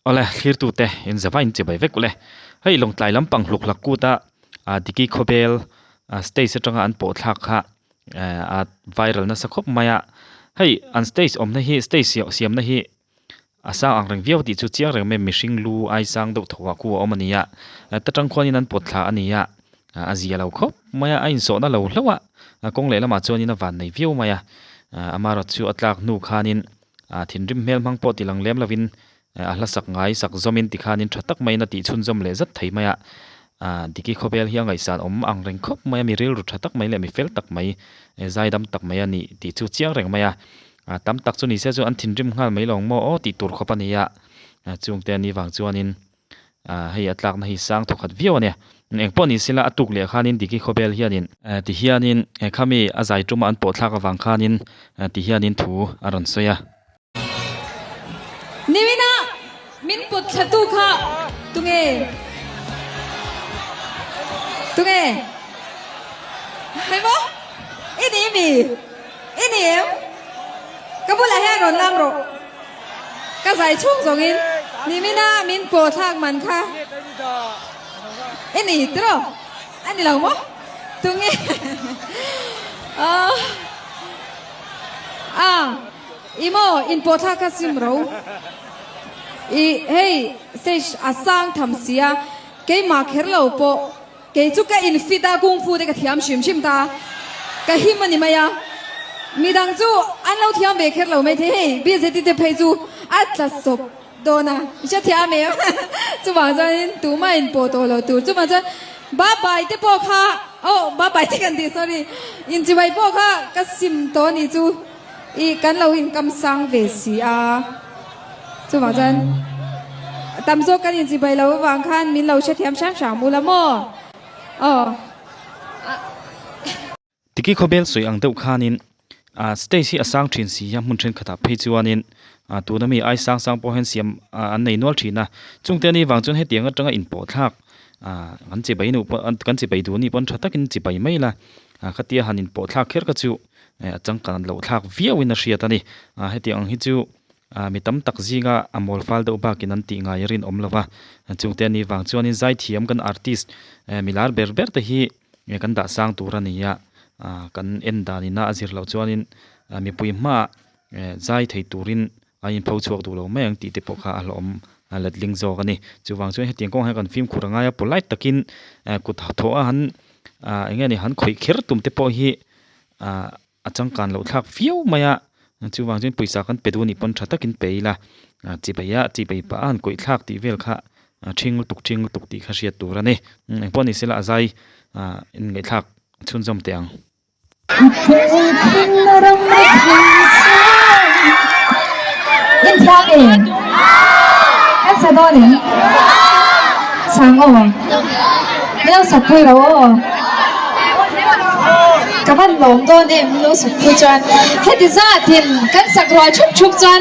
Awle thlirtute in zava in chibai vek ule. Hei Lawngtlai lampang hluk hlak kut a ah Diki khawvel ah stage atanga an pawh thlak kha eh a viral nasa khawp mai a. Hei an stage awmna hi stage siamna hi a sang ang reng viau tih chu chiang reng mai a mihring lu ai sang deuh tho ah khu a awm a ni a. Ta tang khuanin an pawt thla a ni a a zia lo khawp mai a a insawhna lo hlauh a a kawng lehlamah chuanin a van nei viau mai a. Amaherawhchu chu a tlak hnu khanin Ah thinrim hmel hmang pawh ti lang lem lovin a hla sak ngai sak zawmin tikhanin tha tak maiin a tih chhunzawm leh zat thei mai a. Ah Diki khawvel hi a ngaihsan awm ang reng khawp mai a, mi rilru tha tak mai leh mi fel tak mai, zaidam tak mai a nih tih chu chiang reng mai a. Ah tam tak chu ni se chu an thinrim nghal mai lo ang maw aw tih tur khawp a ni a. Chungte a nih vang chuanin Ah hei a tlakna hi sang thawkhat viau a nia. Eng pawh ni sela a tuk leh khanin Diki khawvel hianin ti hianin khami a zai tuma an pawh thlak avang khanin ti hianin thu a rawn sawi a. Nimina min pawt thlatu kha tunge? Tunge? Hei maw? I ni mi? I ni em? Ka bulah hian rawn lam rawh. Ka zai chhung zawngin nimina min pawh thlak man kha i ni tiraw? A ni lo maw? Tunge a i maw in pawh thlak kha sim ro i hei stage a sang tham sia keimah kher lo pawh Kei chu ka in fit a, kung fu te ka thiam hrim hrim ta, ka him a ni mai a, midang chu an lo thiam ve kher lo mai thei, hei BZT te phei chu a tla sawp dawn a, i hre thiam em? Chuvang chuanin tumah in pawh tawh lo tur, chuvang chuan ba bai te pawh kha, oh ba bai te kan tih sorry, inchibai pawh kha ka sim tawh a nih chu, i kan lo inkam sang ve si a. Chuvang chuan tam zawk kan inchibai lo avang khan min lo hrethiam hram hram ula maw? Aw. Tiki khawbel sawi ang deuh khanin stage hi a sang thin si a hmun thenkhatah phei chuanin tuna mi ai sang sang pawh hian siam an nei nual thin a. Chungte ani vang chuan hetiang atanga inpawh thlak kan chibai nuh pawh kan chibai duh anih pawn tha takin chibai mai la khatia han inpawh thlak kher kha chu a changkan loh thlak viauin a hriat a ni. Hetiang ang hi chu Mi tam tak zinga a mawl fal deuh bakin an tih ngai a rinawm lo va, chungte anih vang chuanin zaithiam kan artist milar ber ber te hi kan dah sang tur a ni a, kan en dan ina a zir loh chuanin mipui hmaah zai thei turin a inpho chhuak duh lo mai ang tih te pawh kha a hlawhawm letling zawk a ni. Chuvang chuan hetiang kawngah hian kan fimkhur a ngai a, polite takin kut thawh a han eng nge ni han khawih kher tum te pawh hi A changkan loh thlak viau mai a, chuvang chuan pawisa kan pe duh anih pawn tha takin pe ila, chibai a chibai pah a han kawih thlak tih vel kha ṭhing lutuk ṭhing lutuk tih kha hriat tur a ni. Engpawh ni sela a zai inngaihthlak chhunzawm teh ang. Inthiang em? Kan sa dawn em? Sang aw. Min lo sak pui lo aw. Ka van lawm dawn em min lo sak pui chuan heti zatin kan sak rual thup thup chuan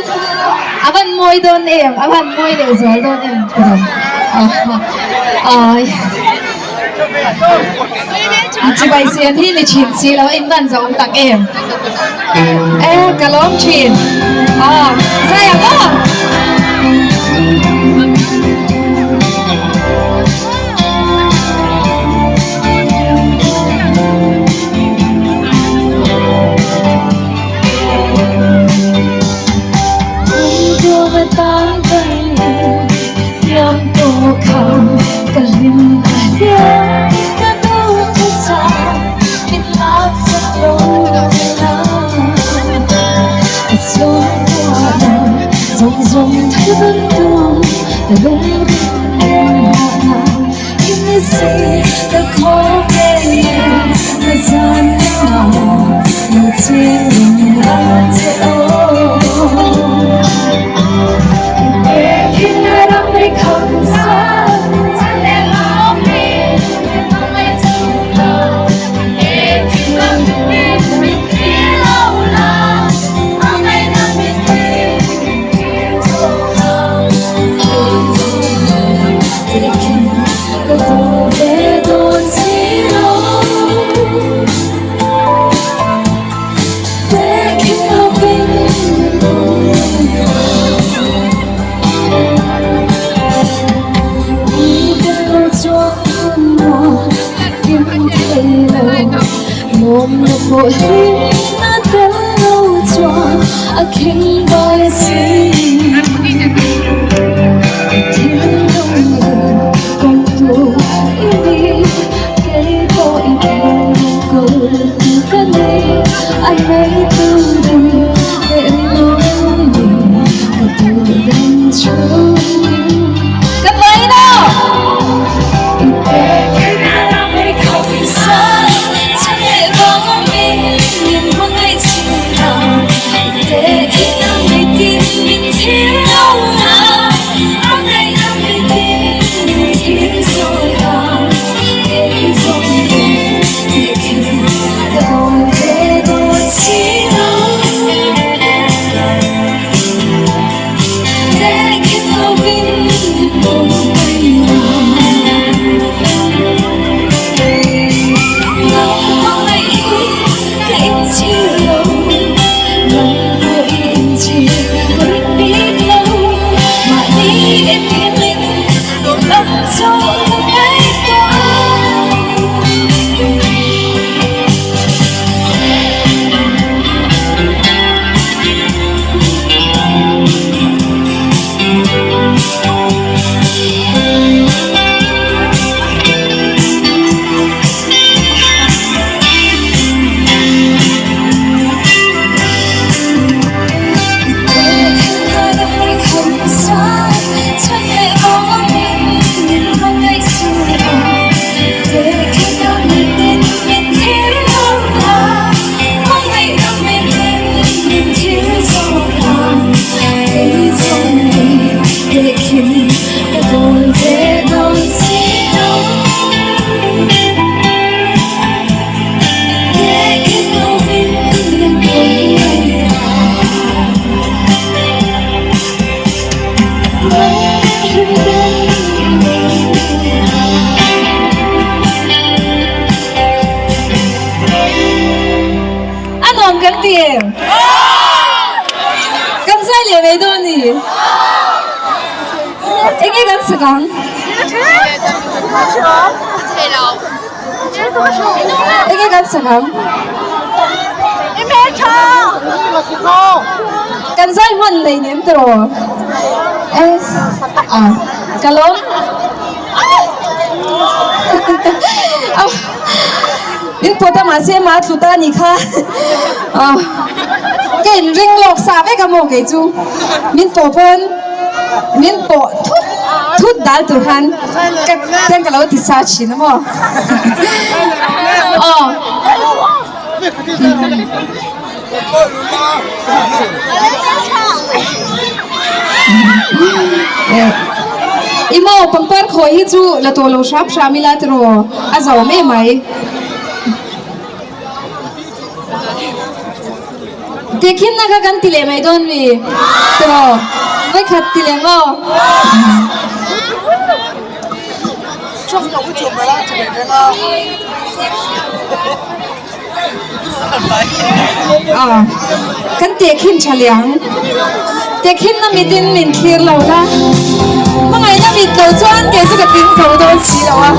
a van mawi dawn em a van mawi leh zual dawn em ka rawn Chibai siam hi ni thin si lo in van zawm tak em e ka lawm thin aw zai ang aw. Lawmna pawh hlimna tel lo chuan a kheng bai asin. I thinlung in kawngtu i ni, kei pawh i thinlung kawltu ka ni. A neitu rin leh rinawm ni ka duh dan chhungin. Ka tlai lo! A nuam kan ti em? Kan zai leh mai dawn ni? Enge kan sak ang? Enge kan sak ang? Kan zai hman lei nem tiraw? Ka lawm. Min pawt a mahse mah a tlu ta a nih kha. Ka in ring lawk sa vek a maw kei chu. Min pawh pawn min pawh thut thut dal tur khan ka tiang ka lo ti sa thin a maw. Aw. I maw pangpar khawi hi chu la tawh lo hram hram ila tiraw a zawm em mai. Tehkhinna kha kan ti leh mai dawn mi tiraw vawikhat ti leh maw. A, kan tehkhin tha liang. Tehkhinna mitin min thlir lo la. Hmangaihna mit lo chuan kei chu ka tling zo dawn si lo a.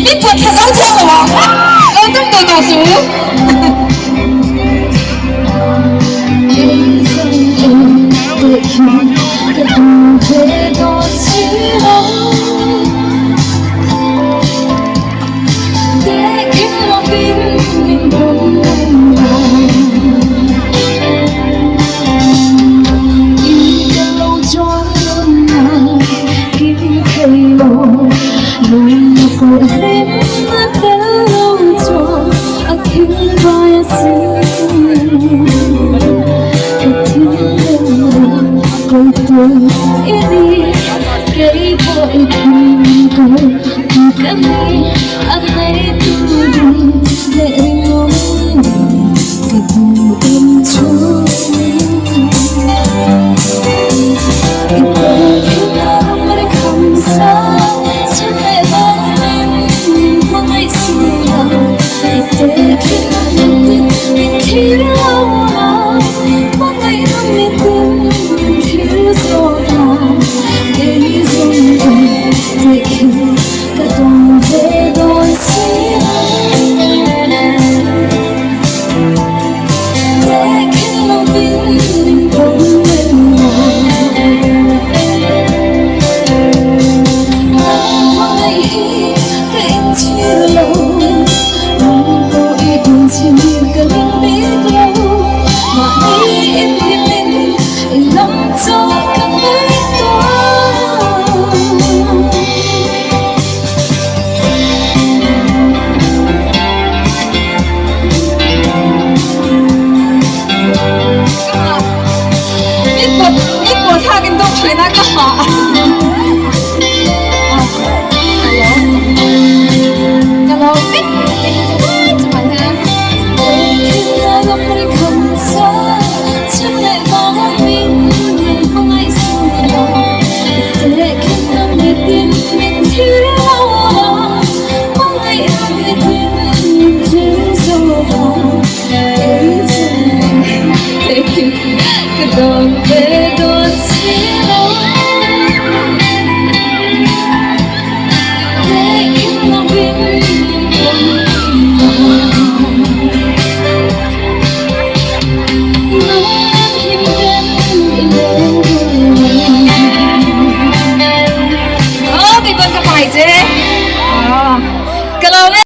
Mi pawt thla zo thiam lo ang. Lo tum tawh tawh suh u. tu i ni keipawh i enkawl tu ka ni a neitu ding leh ringawm nih ka duh em chhungin i tehkhin a ram ri kham sa chhan leh vang min hmangaih si lo i tehkhin a mitin min thlir lo a hmangaih na mitin min thlir zawk a kei zawng te tehkhin ka dawn ve dawn si lo tehkhin lovin min pawm reng a nang hmangaih hi ka inchhir lo nang pawh i inchhir ka ring bik lo mahni inhilin i lam chawk ka ngaihtuah. Min pawt min pawt thlak in dawk thin a ka hah ka lo vek vek chuai chuai hian. Ka dawn ve dawn si lo tehkhin lovin min pawm nang nen hlim ten i leng dun. Aw kei pawn ka pai che ka lo le.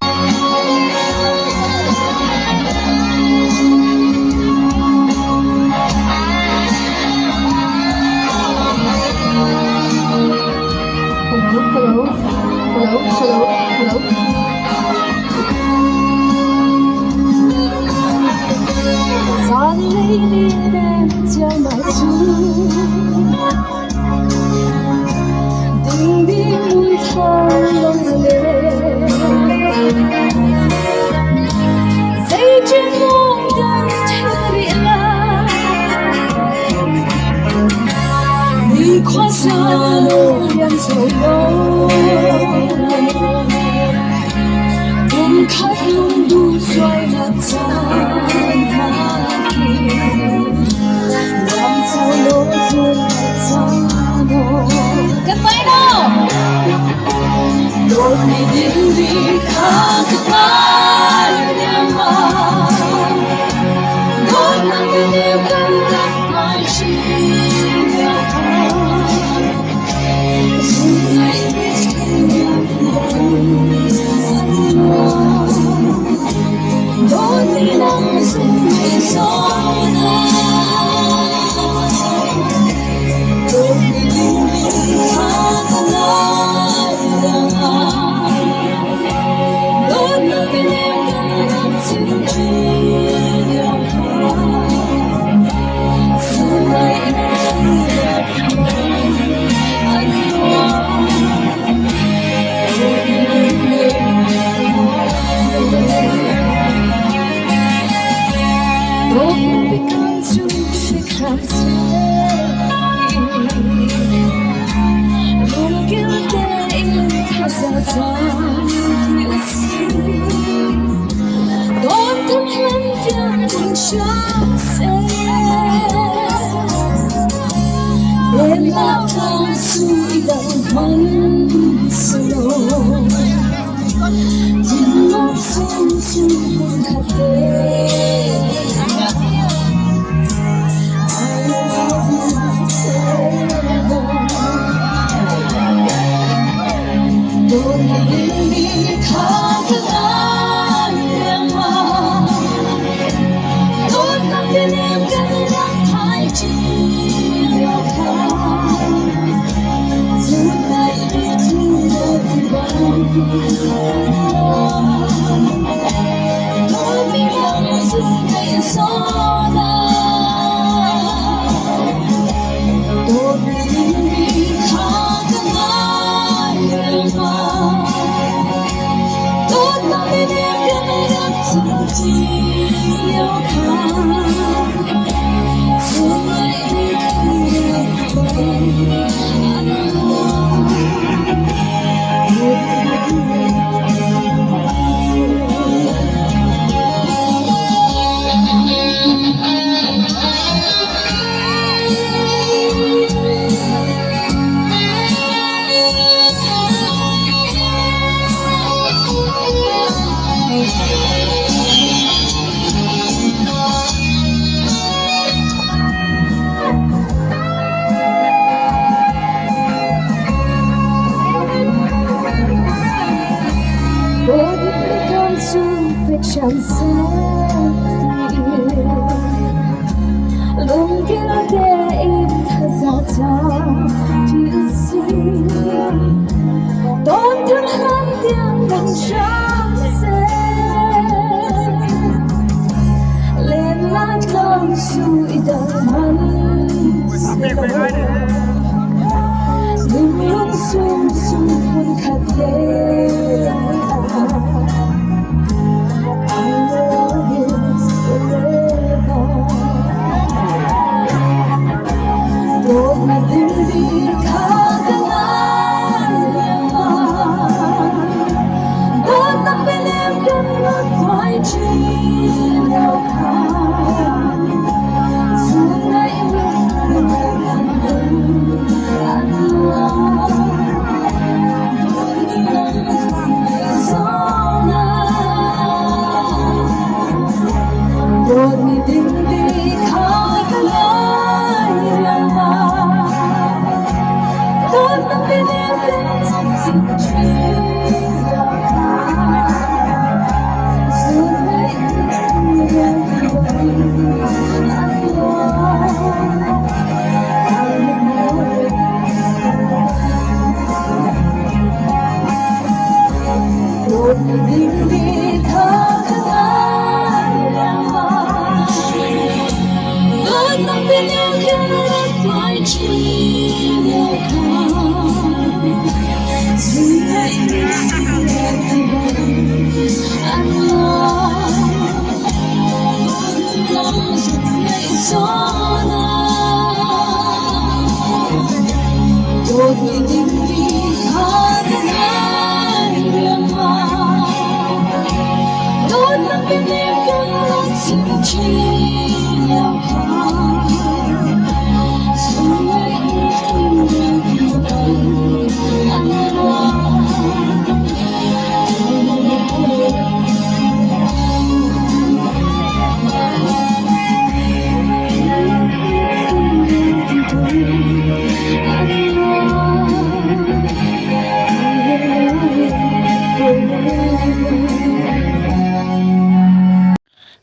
Hello, hello, hello, hello, hello. Zan lei ni nem chiang mai chu ding di mui thang long le dây trên mong đàn thiên rị la ni khoa xa lô lian dầu lo kum khat lung du xoay na chan ha ki lam chau lo zun na chan o Kan pai no. Đột ni din đi kha ka ngai ma đốt nang cái đêm kan rak mai chi ngày biết đốt ni nang dung ngày gió na đốt ni din đi kha ka ngai ma đốt nang cái đêm kan rak chinh chi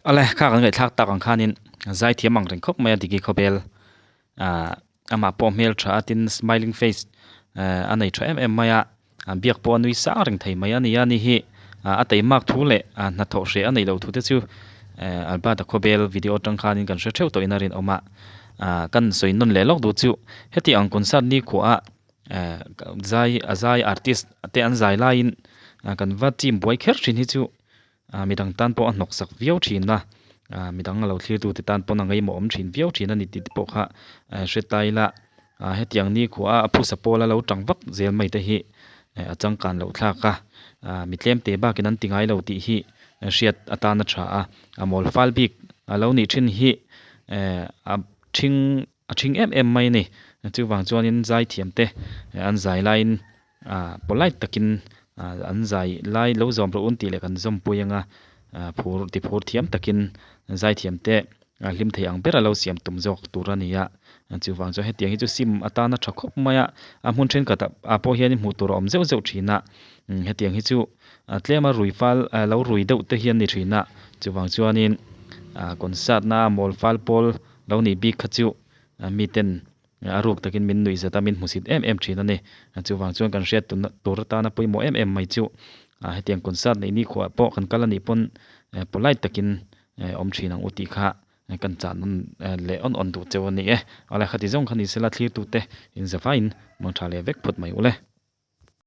Awle kha kan ngaihthlak tak ang khanin zaithiam ang reng khawp mai a diki khawvel ah amah pawh hmel tha a tin smiling face eh a nei tha em em mai a biak pawh a nui sang reng thei mai a ni a ni hi ah a teimak thu leh ah hnathawh hreh a neih loh thu te chu eh Albert-a khawvel video atang khanin kan hre theuh tawhin a rinawm a ah kan sawi nawn leh lawk duh chu heti ang concert ni khuah eh zai a zai artist te an zai laiin kan va chim buai kher thin hi chu Ah midang tan pawh a hnawk sak viau thin a, ah midang a lo thlir tu te tan pawn a ngaihmawh awm thin viau thin a ni tih te pawh kha hre ta ila, ah hetiang ni khuah a a phusa pawl a lo tang vak zel mai te hi a changkan loh thlak a, ah mi tlem te bakin an ti ngai lo tih hi hriat atan a tha a, a mawl fal bik a lo nih thin hi eh a thing a thing em em mai a ni, chuvang chuanin zaithiam te an zai laiin Ah polite takin ah an zai lai lo zawm rawh un tih leh kan zawmpui anga ah phur ti phur thiam takin zaithiam te a hlim thei ang ber a lo siam tum zawk tur a ni a chuvang chuan hetiang hi chu sim atana tha khawp mai a a hmun thenkhat ah pawh hian hmuh tur a awm zeuh zeuh thin a hetiang hi chu tlema rui fal lo rui deuh te hi an ni thin a chuvang chuanin ah concert na mawl fal pawl lo nih bik kha chu miten A ruk takin min nuih zat a, min hmusit em em thin a ni. Chuvang chuan kan hriat tur atana pawimawh em em mai chu hetiang concert neih ni khuah pawh kan kal a nih pawn polite takin awm thin ang u tih kha kan chah nawn leh awn awn duh cheu a ni e. Awle khati zawng kha ni sela thlirtute inzavaiin mangtha leh vek phawt mai ule.